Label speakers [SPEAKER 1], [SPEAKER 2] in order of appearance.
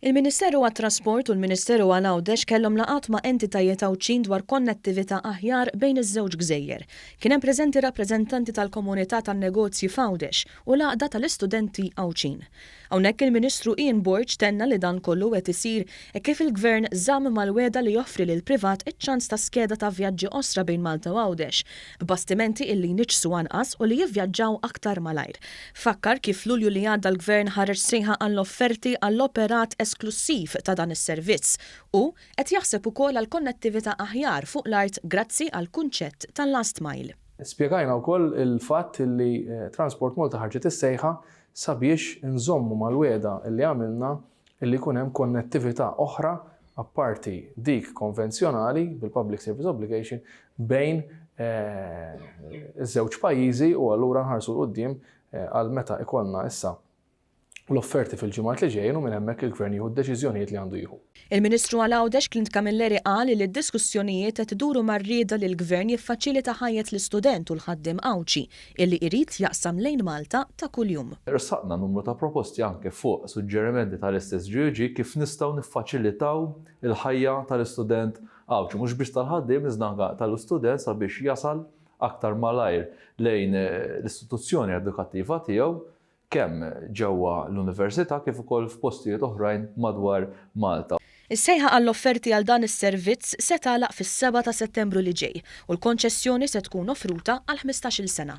[SPEAKER 1] Il-Ministeru għat-Trasport u l-Ministeru għal Għawdex kellhom laqgħat ma' entitajiet Għawdxin dwar konnettività aħjar bejn iż-żewġ gżejjer. Kien hemm preżenti rappreżentanti tal-komunità tan-negozji f'Għawdex u l-Għaqda tal-Istudenti Għawdxin. Hawnhekk il-Ministru Ian Borg tenna li dan kollu qed isir hekk kif il-Gvern żamm mal-wegħda li joffri lill-privat iċ-ċans ta' skeda ta' vjaġġi qosra bejn Malta u Għawdex, b'bastimenti illi jniġġsu anqas u li jivvjaġġaw aktar malajr. Fakkar kif f'Lulju li għadda l-Gvern ħareġ sejħa għall-offerti għall-operat esklussiv ta' dan is-servizz u qed jaħseb ukoll għal konnettività aħjar fuq l-art grazzi għall-kunċett tal-last mile.
[SPEAKER 2] Spjegajna wkoll il-fatt li Transport Malta ħarġet is-sejħa sabiex inżommu mal-wegħda li għamilna li jkun hemm konnettività oħra apparti dik konvenzjonali bil-Public Service Obligation bejn iż-żewġ pajjiżi u allura nħarsu 'l quddiem għal meta ikollna issa l-offerti fil-ġimgħat li ġejjin u minn hemmhekk il-Gvern jieħu d-deċiżjonijiet li għandu jieħu.
[SPEAKER 1] Il-Ministru għal Għawdex Clint Camilleri qal li d-diskussjonijiet qed iduru mar-rieda li l-Gvern jiffaċilita ħajjet l-istudent u l-ħaddiem Għawdxi illi irid jaqsam lejn Malta ta' kuljum.
[SPEAKER 3] Ressaqna numru ta' proposti anke fuq suġġerimenti tal-istess GUG kif nistgħu niffaċilitaw il-ħajja tal-istudent Għawdxi, mhux biss tal-ħaddiem iżda anke tal-istudent sabiex jasal aktar malajr lejn l-istituzzjoni edukattiva tiegħu kemm ġewwa l-Università kif ukoll f'postijiet oħrajn madwar Malta.
[SPEAKER 1] Is-sejħa għall-offerti għal dan is-servizz se tagħlaq fis-sebgħa ta' Settembru li ġej u l-konċessjoni se tkun offruta għal 15-il sena.